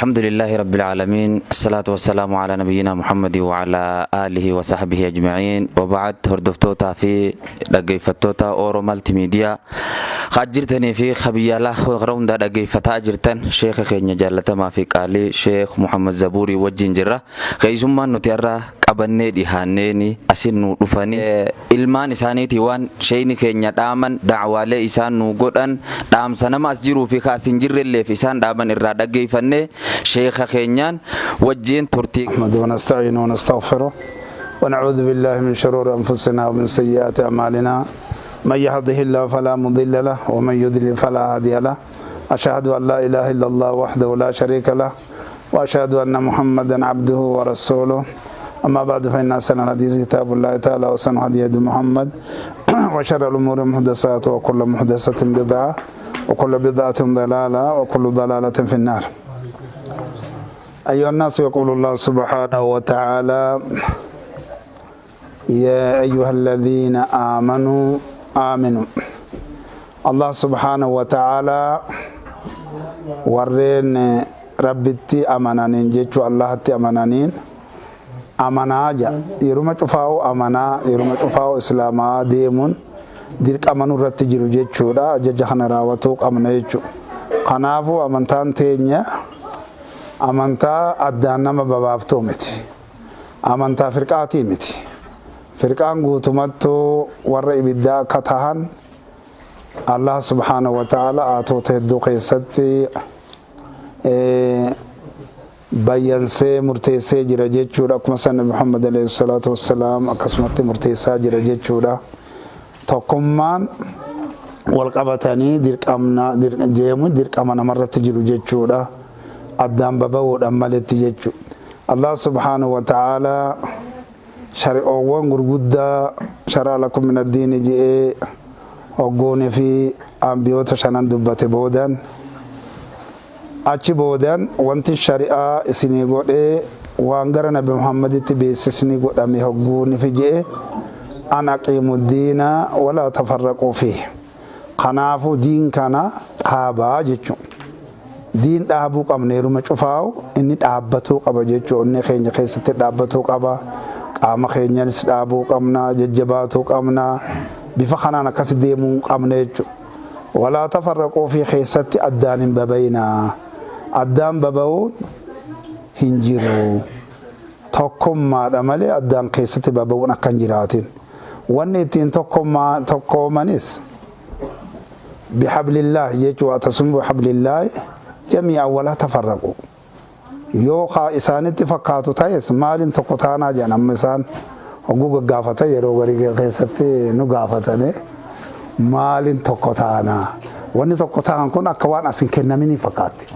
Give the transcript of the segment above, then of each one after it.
الحمد لله رب العالمين، الصلاة والسلام على نبينا محمد وعلى آله وصحبه أجمعين، وبعد. Hordoftootaa fi dhaggeeffattoota Oro Multimedia jirtanii fi kabiyyaalaa karaa hundaa dhaggeeffataa jirtan, sheeka keenya jaallatamaa fi qaalii Sheekh Muhammad Zabuurii wajjin jirra. Keessummaan nuti irraa qabannee dhihaanneeni asin nu dhufanii ilmaan isaaniitii waan sheeyni keenya dhaaman, dacwaalee isaan nu godhan, dhaamsa nama as jiruu fi ka as hin jirrelleef isaan dhaaman irraa dhaggeeffannee sheeka keenyaan wajjin turtii. نحمده ونستعينه ونستغفره ونعوذ بالله من شرور أنفسنا ومن سيئات أعمالنا. من يهده الله فلا مضل له ومن يضلل فلا هادي له. أشهد أن لا إله إلا الله وحده لا شريك له وأشهد أن محمدا عبده ورسوله. أما بعد، فإن أحسن الحديث كتاب الله تعالى وأحسن هدي هدي محمد وشر الأمور محدثات وكل محدثة بدعة وكل بدعة ضلالة وكل ضلالة في النار. أيها الناس، يقول الله سبحانه وتعالى: يا أيها الذين آمنوا آمنوا. الله سبحانه وتعالى warreen Rabbitti amananiin jechuu, Allahatti amananiin amanaa ja. Yeruma cufaa'u amanaa, yeruma cufaa'u islaamaa deemuun dirqama nurratti jiru jechuudha. Ajaja kana raawwatuu qabna jechuudha. Kanaafuu amantaan teenya amantaa addaan nama babaaftuu miti, amantaa firqaatii miti. Firqaan guutumattuu warra ibiddaa akka tahan Allah subhaanahu wa ta'ala aatoota hedduu keessatti bayyansee murteessee jira jechuudha. Akkuma san Muhammad alayhi salaatu wassalaam akkasumatti murteessaa jira jechuudha. Tokkummaan wal qabatanii dirqamna deemu dirqama namarratti jiru jechuudha, addaan baba'uudhaan maletti jechuudha. Allah subhaanahu wa ta'ala shari'oowwan gurguddaa شرع لكم من الدين je'ee hogguunii fi ambiyoota shanan dubbate boodan, achi boodan wanti shari'aa isinii godhee waan gara Nabi Muhammaditti beeksisni godhame hogguuni fi je'e أن أقيموا الدين ولا تفرقوا فيه. Kanaafuu diin kana dhaabaa jechuun diin dhaabuu qabna. Yeruma cufaa'u inni dhaabbatuu qaba jechuun inni keenya keessatti dhaabbatuu qaba. Qaama keenyanis dhaabuu qabna, jajjabaatuu qabna. Bifa kanaan akkas deemuu qabna jechuudha. ولا تفرقوا فيه keessatti addaan hin babayinaa, addaan baba'uun hin jiru, tokkummaadha malee addaan keessatti baba'uun akka hin jiraatin. Wanni ittiin tokkoomanis بحبل الله jechuu. واعتصموا بحبل الله جميعا ولا تفرقوا. Yoo kaa isaanitti fakkaatu ta'es maaliin tokko taanaa jedhan. Amma isaan hogguu gaggaafatan, yeroo garii keessatti nu gaafatane, maaliin tokko taanaa? Wanni tokko ta'an kun akka waan as hin kennaminii fakkaatti.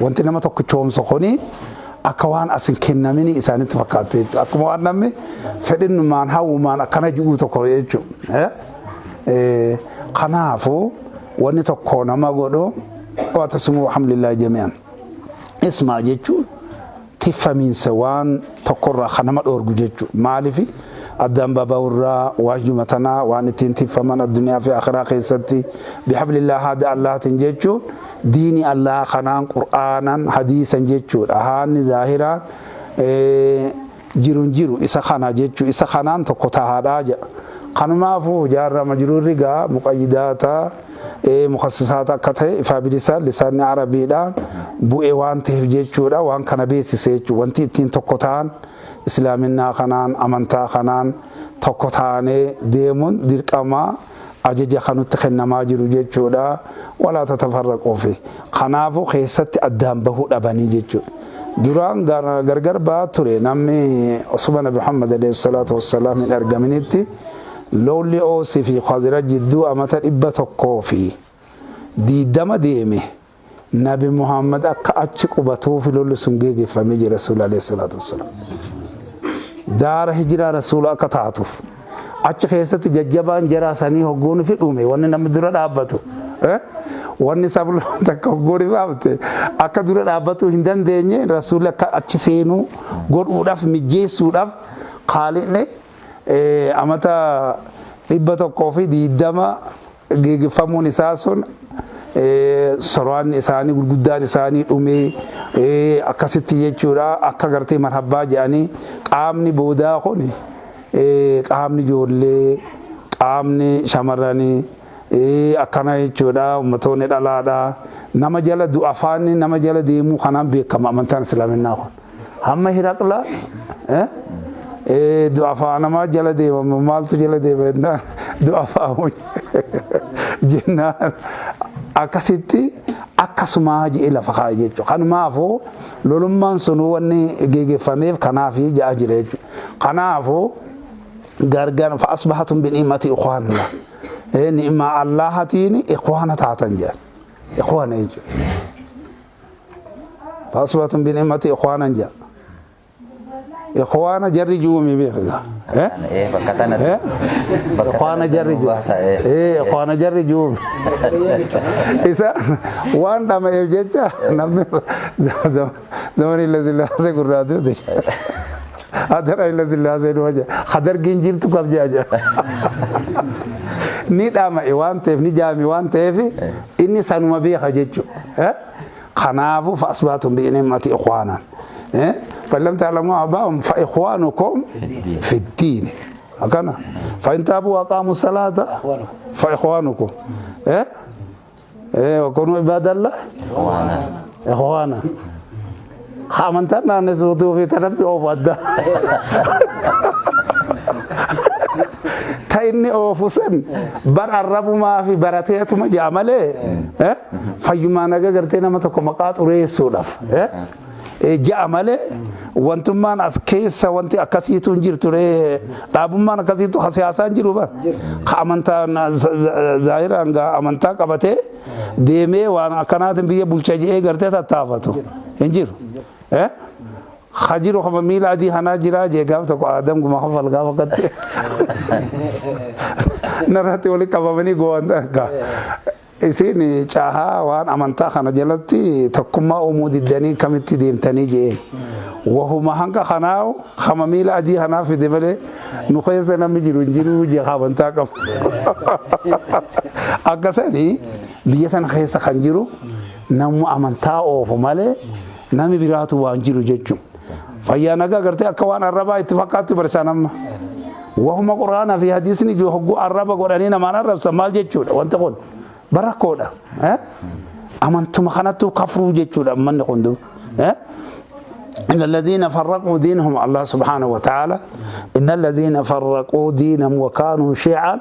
Wanti nama tokkichoomsu kuni akka waan as hin kennaminii isaanitti fakkaatti jechuudha. Akkuma waan namni fedhinnumaan hawwumaan akkana ji'uu tokko jechuudha. Kanaafuu wanni tokko nama godhu واعتصموا بحبل الله جميعا ismaa jechuun tiffamiinsa waan tokkorraa kan nama dhoorgu jechuudha. Maaliif addaan baba'urraa waajjuma tanaa waan ittiin tiffaman addunyaa fi akhiraa keessatti بحبل الله haada Allahtiin jechuun diini Allah kanaan, qur'aanan, hadiisan jechuudha. Haanni zaahiraan jiruun jiru isa kana jechuu, isa kanaan tokko tahaadhaa jedha. Kanumaafuu jaarraa majruurri gaa muqayyidaata mukassisaata akka ta'e ifaa bilisaan lisaanni arabiidhaan bu'ee waan ta'eef jechuudha, waan kana beeksise jechuudha. Wanti ittiin tokko ta'an islaaminaa kanaan, amantaa kanaan tokko ta'anii deemuun dirqama ajaja kanutti kennamaa jiru jechuudha. ولا تفرقوا فيه. Kanaafuu keessatti addaan bahuu dhabanii jechuudha. Duraan gargar ba'aa ture namni. Osuma Nabi Muhammad alayhi salaatu wassalaam hin argaminitti lolli Oosii fi Khazraj jidduu amata 120 deeme. Nabi Muhammad akka achi qubatuuf lolli sun geeggeeffamee jira. Rasuula alayhi salaatu wassalaam. Daara hijiraa Rasuula akka taatuuf achi keessatti jajjabaan jaraa sanii hogguun fi dhume, wanni namni dura dhaabbatu, wanni sabni takka hogguun dhaabte akka dura dhaabbatu hin dandeenye, Rasuulli akka achi seenuu godhuudhaaf, mijjeessuudhaaf kaali'ne amata 120 geeggeeffamuun isaa sun Soraan isaanii gurguddaan isaanii dhumee akkasitti jechuudha. Akka gartee marhabbaa jedhanii qaamni boodaa kun, qaamni ijoollee, qaamni shamarranii akkana jechuudha. Ummatoonni dhalaadha. Nama jala du'afaanni nama jala deemuu kanaan beekama amantaan islaaminaa kun. Hamma Hiraqla du'afaa namaa jala deemama, maaltu jala deema jennaan, du'afaa jennaan, akkasitti akkasumaa jedhee lafa kaa'e jechuudha. Kanumaafuu lolummaan sunuu wanni geggeeffameef kanaaf ja'a jira jechuudha. Kanaafuu gargar فأصبحتم بنعمته إخوانا, ni'maa Allahatiin ikhwaana taatan jedhan. Ikhwaana jechuudha. فأصبحتم بنعمته إخوانا jedha. Ikhwaana jarri juumi beeka. Bakka tanatti. Ikhwaana jarri juumi. Ikhwaana jarri juumi. Isa waan dhama'eef jecha namni zamani Haile Sillaasee gurraatee Hadar Haile Sillaasee dhufa jira. Hadargiin jirtu kas jaa. Ni dhama'e waan ta'eef, ni jaame waan ta'eef, inni sanuma beeka jechuudha. Kanaafuu فأصبحتم بنعمته إخوانا. فإن لم تعلموا آباءهم فإخوانكم في الدين. Akkana. فإن تابوا وأقاموا الصلاة فإخوانكم. وكونوا عباد الله إخوانا. Amantaan naannessuutuu fi tanabbi oofu adda. Ta inni oofu san bar arrabumaa fi barateetuma ja'a malee, fayyumaa naga gartee nama tokko maqaa xureessuudhaaf ja'a malee, wantummaan as keessa wanti akkasiitu hin jirtu ree. Dhaabummaan akkasiitu ha siyaasaan jiru bar. Ka amantaan zaahiraan gaa amantaa qabatee deemee waan akkanaatiin biyya bulcha jedhee gartee tattaafatu hin jiru. Ka jiru kama miila adii kanaa jiraa jee. Gaaf tokko Aadam guma kafal gaafa akkatti narratti walitti qabamanii go'an isin caahaa waan amantaa kana jalatti tokkummaa uumuu diddanii kamitti deemtanii jeen. Wahuma hanga kanaa kama miila adii kanaa fide malee nu keessa namni jiru hin jiru jee amantaa qabu. Akkasanii biyya tana keessa kan jiru namni amantaa oofu malee namni biraatu waan jiru jechuudha. Fayyaa nagaa gartee akka waan arrabaa itti fakkaattu barsiisan amma. Wahuma quraanaa fi hadiisni jiru hogguu arraba godhanii namaan arrabsan maal jechuudha wanti kun barakkoodha. Amantuma kanattuu kafruu jechuudha manni kun duuba. إن الذين فرقوا دينهم، الله سبحانه وتعالى، إن الذين فرقوا دينهم وكانوا شيعا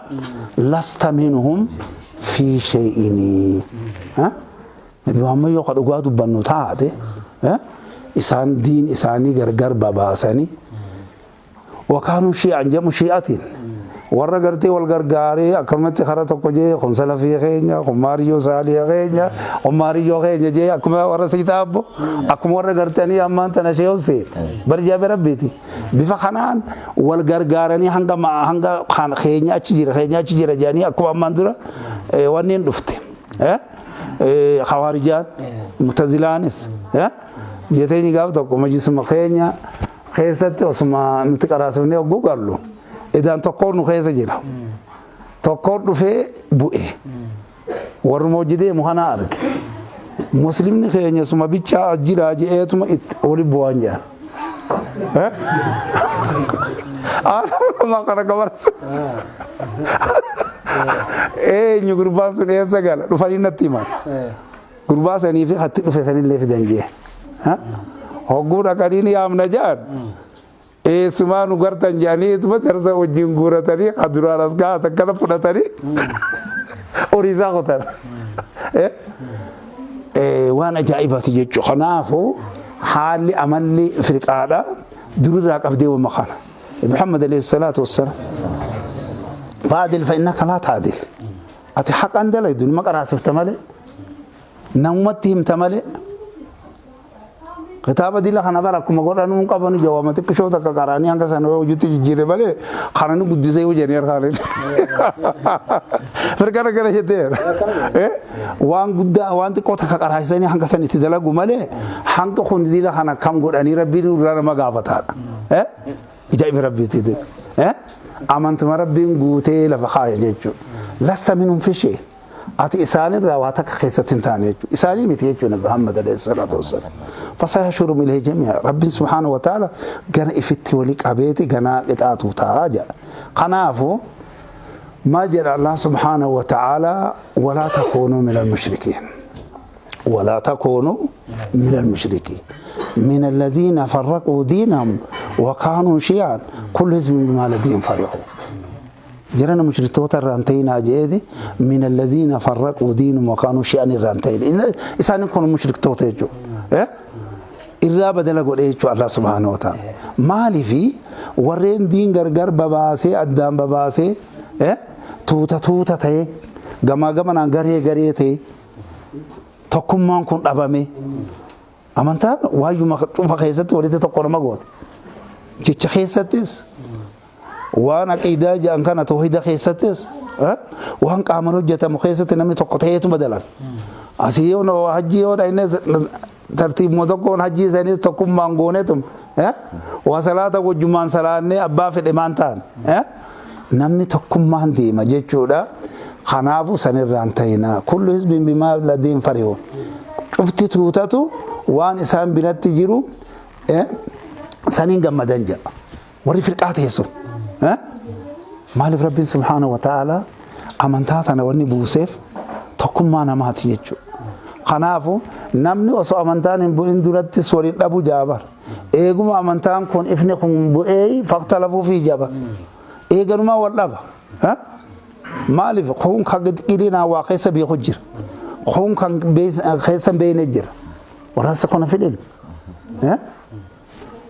لست منهم في شيء. ها؟ Nabi Muhammad yoo dhugaa dubbannu taate, isaan diin isaanii gargar babaasanii وكانوا شيعا جمع شيعة, warra gartee wal gargaaree akkanumatti kara tokko jee, kun salafii keenya, kun maariyyoo saalii keenya, kun maariyyoo keenya jee, akkuma warra siitaabbo, akkuma warra gartanii ammaan tana shee hossee barjaabe rabbiiti. Bifa kanaan wal gargaaranii hanga hanga keenya achi jira, keenya achi jira jedhanii, akkuma ammaan dura wanni hin dhufte. Khawaarijaan, mutazilaanis biyya teenya gaaf tokko majlisuma keenya keessatti osuma nuti qaraasifnee hogguu gallu, idaan tokkoon nu keessa jira. Tokkoon dhufee bu'e. Warruma hojii deemu kana arge. Muslimni keenya suma bichaa jira je'eetuma itti oli bu'aan jedhan. Nama kana gabarsa. Eenyu gurbaan sun, eessa gala dhufanii natti himan. Gurbaa sanii fi hatti dhufe sanillee fidan jee. Hogguu dhaqanii ni yaamna jedhan. Eessumaa nu gartan jedhanii ituma darsa wajjin guuratanii kan duraan as gahaa akkana fudhatanii horii isaa qotan. Waan ajaa'ibaati jechuudha. Kanaafuu haalli amalli firqaadha durirraa qabdee wama kana. Muhammad عليه الصلاة والسلام فاعدل فإنك لا تعدل. Ati haqaan dalaydu nima qaraasifta malee, namumatti himta malee. Kitaaba dila kana bara akkuma godhanuu hin qabanu, jawaama xiqqishoo takka qaraanii hanga sana hojiitti jijjiire malee kana nu guddisee yoo jedhanii harkaan. Firqana gara jettee waan guddaa waan xiqqoo takka qaraasisanii hanga sana itti dalagu malee, hanga kun dila kana kam godhanii rabbiin irraa nama gaafataadha. Ajaa'iba rabbiiti. Amantuma rabbiin guutee lafa kaaya jechuudha. لست منهم في شيء. Ati isaanirraa waa takka keessatti hin taane jechuudha. Isaanii miti jechuudha Nabi Muhammad alayhi salaatu wassalaam. Fasayahshuruhum ilayhi jamii'a. Rabbiin subhaanahu wa ta'ala gana ifitti wali qabeeti ganaa qixaatu ta'a jedha. Kanaafuu maal jedha Allah subhaanahu wa ta'ala walaa takuunuu minal mushrikiin. ولا تكونوا من المشركين من الذين فرقوا دينهم وكانوا شيعا كل حزب بما لديهم فرحون Jarana mushriktoota irraa hin ta'inaa je'eeti min alladhiina farraquu diinum wa kaanuu shi'an irraa hin ta'in. Isaan kun mushriktoota jechuudha. Irraa badala godhee jechuudha Allah subhaanahu wa ta'ala. Maaliifi warreen diin gargar babaasee addaan babaasee tuuta tuuta ta'ee gamaa gamanaan garee garee ta'ee tokkummaan kun dhabame. Amantaan waayyuma cufa keessatti walitti tokko nama goote. Jecha keessattis waan aqiidaa jedhan kana toohida keessattis waan qaaman hojjetamu keessatti namni tokko ta'eetu badalan. Asii yoo hajjii yoo dhayne tartiibuma tokkoon hajjii isaanii tokkummaan goonetum waa salaata wajjumaan salaannee abbaa fedhe maan ta'an namni tokkummaan deema jechuudha. Kanaafuu sanirraan ta'inaa kullu hizbin bimaa ladeen farihuun cufti tuutatu waan isaan biratti jiru saniin gammadan jedha. Warri firqaa ta'e sun maaliif Rabbiin subhaanahu wa ta'ala amantaa tana wanni buuseef tokkummaa namaati jechuudha. Kanaafu namni osoo amantaan hin bu'in durattis waliin dhabu jaabar. Eeguma amantaan kun ifni kun bu'ee faqtalafuu fi jaba. Eeganumaa wal dhaba. Maaliif kun kan qilinaa waa keessa beeku jira. Kun kan keessa hin beekne jira. Warraasikhuna fil ilmi.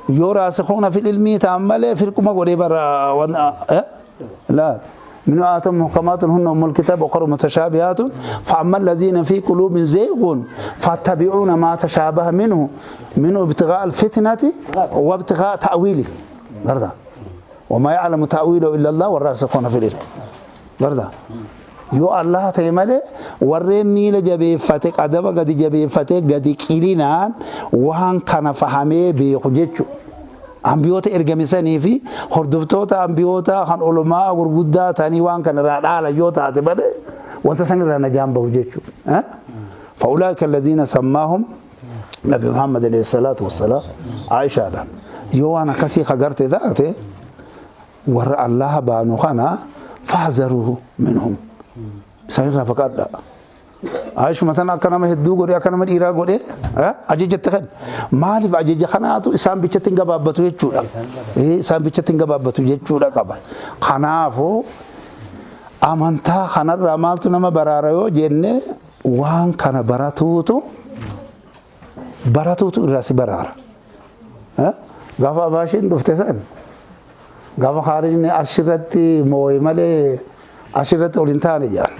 Yoo raasikhuna fil ilmii ta'an malee firquma godhee bara laal. من آيات محكمات هن أم الكتاب وأخر متشابهات فأما الذين في قلوبهم زيغ فاتبعون ما تشابه منه منه ابتغاء الفتنة وابتغاء تأويله برضه وما يعلم تأويله إلا الله والراسخون في العلم برضه yoo Allah ta'e malee warreen miila jabeeffate qadama gadi jabeeffate gadi qilinaan waan kana fahamee beeku jechuudha. Ambiyoota ergame sanii fi hordoftoota ambiyoota kan olumaa gurguddaa ta'anii waan kana irraa dhaala yoo taate malee wanta san irraa najaan bahu jechuudha. فأولئك الذين سماهم نبي محمد عليه الصلاة والسلام عائشة yoo waan akkasii kagarte taate warra Allah baanu kana fahzaruhu minhum isaan irraa baqadha. Aayishuma tana akka nama hedduu godhe akka nama dhiiraa godhe ajajatti kan maaliif ajaja kanaatu isaan bichatti hin gabaabbatu jechuudha. Isaan bichatti hin gabaabbatu jechuudha qaba. Kanaafuu amantaa kanarraa maaltu nama baraara yoo jenne waan kana baratuutu baratuutu irraa si baraara. Gaafa abaashiin dhufte san gaafa khaarijni arshirratti moo'e malee arshirratti ol hin taane jedhan.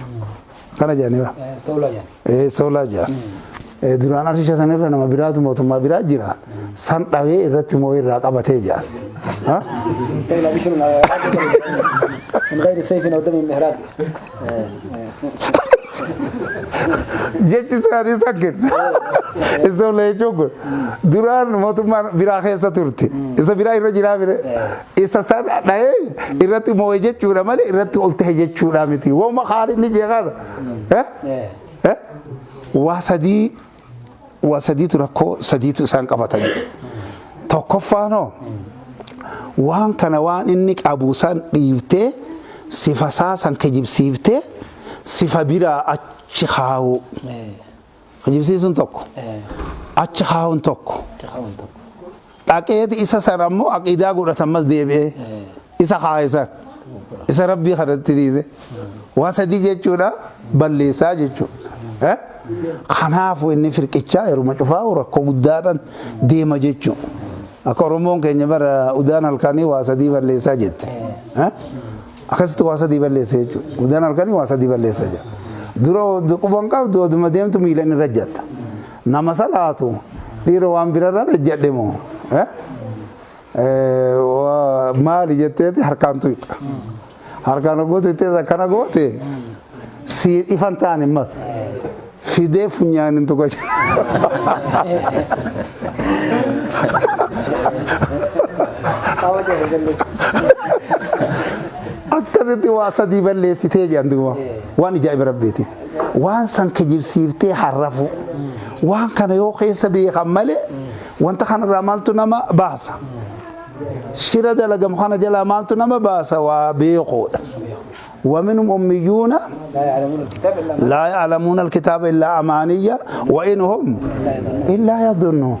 Kana jedhanii ba. Istawlaa jedhan. Istawlaa jedhan. Duraan arshisha sanirra nama biraatu mootummaa biraa jira. San dhawee irratti moo'ee irraa qabatee jedhan. استولى بشر من غير سيف أو دم مهراق. Jechi isaanii sakkin. Isa jechuun kun duraan mootummaa biraa keessa turte. Isa biraa irra jiraa bire. Isa san dhahee irratti moo'e jechuudha malee irratti ol ta'e jechuudha miti. Woma khaalinni jeeqaadha. Waa sadii waa sadiitu rakkoo sadiitu isaan qabatan. Tokkoffaanoo waan kana waan inni qabu san dhiiftee sifa isaa san kijibsiiftee sifa biraa achi kaa'uu. Kijibsiisuun tokko. Achi kaa'uun tokko. Dhaqeeti isa san ammoo aqiidaa godhatan mas deebi'ee isa kaa'e san. Isa rabbii kanatti dhiise. Waa sadii jechuudha balleessaa jechuudha. Kanaafuu inni firqichaa yeruma cufaa rakkoo guddaadhaan deema jechuudha. Akka Oromoon keenya bara udaan halkanii waa sadii balleessaa jette. Akkasitti waa sadii balleessa jechuudha. Udaan halkanii waa sadii balleessa jedha. Dura quban qabdu oduma deemtu miilan irra jatta. Nama salaatu dhiira waan birarra ejjadhe moo maali jetteeti harkaan tuyxa. Harkaan hogguu tuyxees akkana goote si ifan ta'an immas fidee funyaan hin tuqa. Akkasitti waa sadii balleessitee jedhan duuba waan ijaa'iba rabbiiti. Waan san kijibsiiftee harrafu. Waan kana yoo keessa beekan malee wanta kanarraa maaltu nama baasa? Shira dalagamu kana jalaa maaltu nama baasa? Waa beekuudha. ومنهم أميون لا يعلمون الكتاب إلا لا يعلمون الكتاب إلا أمانية وإن هم إلا يظنون.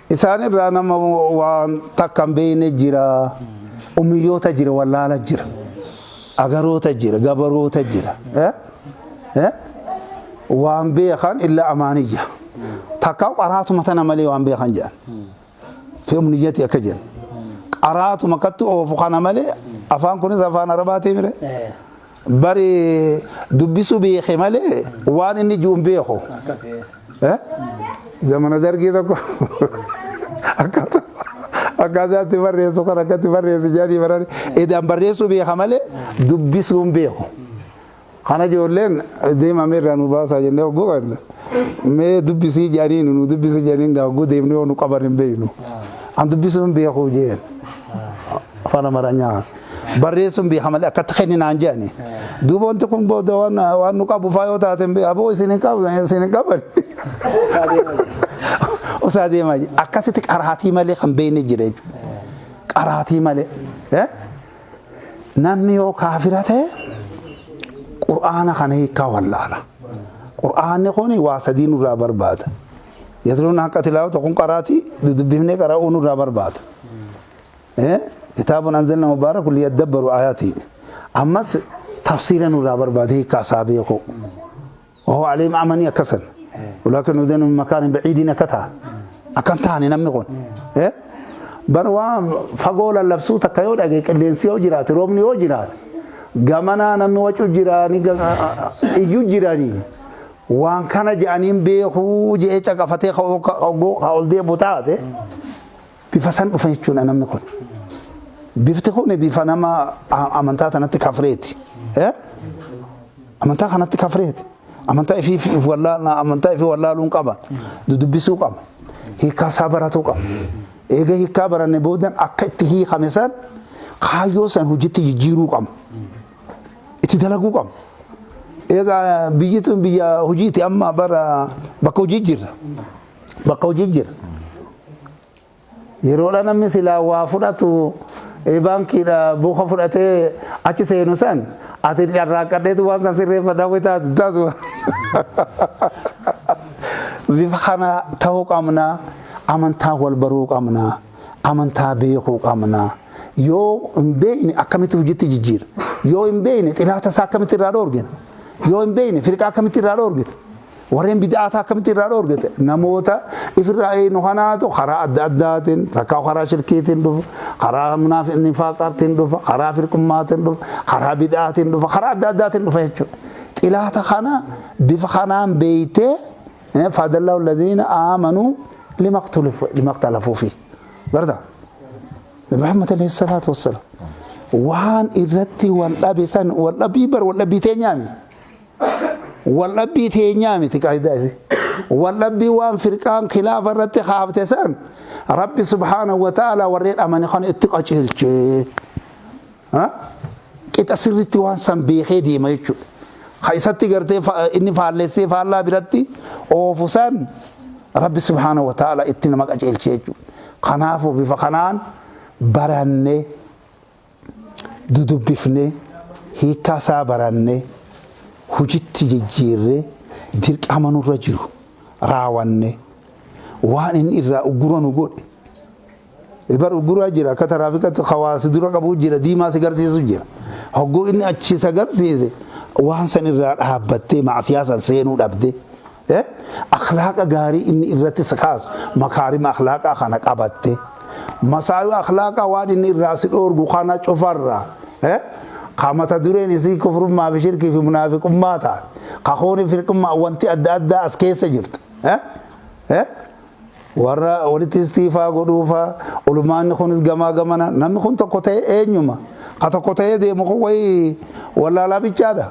Isaan irraa nama waan takka hin beekne jira. Ummiyyoota jira, wallaala jira. Agaroota jira, gabaroota jira. Waan beekan illa amaaniyya. Takka qaraatuma tana malee waan beekan jedhan. Fi umniyyati akka jedhan. Qaraatuma akkatti oofu kana malee afaan kunis afaan arabaatii mire. Bari dubbisuu beeke malee waan inni jiru hin beeku. Zamana dargii tokko akkaataa itti barreessu kan akkatti barreessu jedhanii baran edaan barreessuu beeka malee dubbisuu hin beeku. Kana ijoolleen deemame irraa nu baasaa jennee hogguu qabna. Mee dubbisii jedhanii nu dubbisii jedhanii gaa hogguu deemnee yoo nu qaban hin beeknu. An dubbisuu hin beeku jeen. Afaan Amaranyaa. Barreessuun beeka malee akkatti kenninaan jedhani. Duuba wanti kun booda waan nu qabu faa yoo taate hin beeku. Aboo isin hin qabu isin hin qaban. Osaa deemaa jira. Akkasitti qaraatii malee kan beekne jira jechuudha. Qaraatii malee. Namni yoo kaafira ta'e Qur'aana kana hiikkaa wallaala. Qur'aanni kun waa sadii nurraa barbaada. Yatluun haqqa tilaawata kun qaraatii dudubbifnee qara'uu nurraa barbaada. Kitaabun anzalna mubaarakun liyadabbaru aayatii. Ammas tafsiira nurraa barbaada hiikkaa isaa beekuu. Wahoo aleem amanii akkasan. Walaakin nudeen min makaanin baciidiin akka ta'a. Akkan taane namni kun. Bar waan fagoo lallabsuu takka yoo dhage qilleensi yoo jiraate roobni yoo jiraate gamanaa namni wacu jiraani iyyuu jiranii waan kana jedhaniin beekuu je'ee caqafatee ka ol deebi'u taate bifa san dhufa jechuudha namni kun. Bifti kun bifa nama amantaa tanatti kafreeti. Amantaa kanatti kafreeti. Amantaa ifii amantaa ifii wallaaluun qaba. Dudubbisuu qaba. Hiikkaa isaa baratuu qaba. Eega hiikkaa baranne boodan akka itti hiikame san kaayyoo san hojiitti jijjiiruu qaba. Itti dalaguu qaba. Egaa biyyi tun biyya hojiiti amma bara bakka hojii jirra. Bakka hojii jira. Yeroodha namni silaa waa fudhatu baankiidha buuka fudhatee achi seenu san ati carraaqqadheetu waan san sirreeffadhaa wayi taatu taatu. Bifa kana ta'uu qabna. Amantaa wal baruu qabna. Amantaa beekuu qabna. Yoo hin beekne akkamitti hojiitti jijjiira? Yoo hin beekne xilaata isaa akkamitti irraa dhoorgina? Yoo hin beekne firqaa akkamitti irraa dhoorgina? Warreen bid'aataa akkamitti irraa dhoorgite? Namoota ifirraa eeynu kanaatu karaa adda addaatiin takkaa karaa shirkiitiin dhufa, karaa nifaaqaatiin dhufa, karaa firqummaatiin dhufa, karaa bid'aatiin dhufa, karaa adda addaatiin dhufa jechuudha. Xilaata kana bifa kanaan beeytee fadallahu alladhiina aamanuu lima iktalafuu fi. Garta? Nabi Muhammad alayhi salaatu wassalaam waan irratti wal dhabe san wal dhabbii bar wal dhabbii teenyaami. Waldhabbii teenyaa miti qaayidaa isi. Waldhabbii waan firqaan khilaafa irratti kaafte san Rabbi subhaanahu wa ta'ala warreen amane kana itti qajeelche. Qixa sirriitti waan san beekee deema jechuudha. Ka isatti gartee inni faallessee faallaa biratti oofu san Rabbi subhaanahu wa ta'ala itti nama qajeelche jechuudha. Kanaafuu bifa kanaan barannee dudubbifnee, hiikkaa isaa barannee, hujitti jijjiirree, dirqama nurra jiru raawannee, waan inni irraa uggura nu godhe. Bar ugguraa jira akka taraafikatti hawaasi dura qabuu jira diimaa si garsiisu jira. Hogguu inni achi isa garsiise waan san irraa dhaabbattee maasiyaa san seenuu dhabdee. Akhlaaqa gaarii inni irratti si kaasu makaarima akhlaaqaa kana qabatte. Masaayuu akhlaaqaa waan inni irraa si dhoorgu kana cufarraa. Ka mata dureen isii kufrummaa fi shirkii fi munaafiqummaa taate. Ka kooni firqummaa wanti adda addaa as keessa jirtu. Warra walitti istiifaa godhuufaa ulumaanni kunis gamaa gamana namni kun tokko ta'e eenyuma. Ka tokko ta'ee deemu kun wayii wallaalaa bichaadha.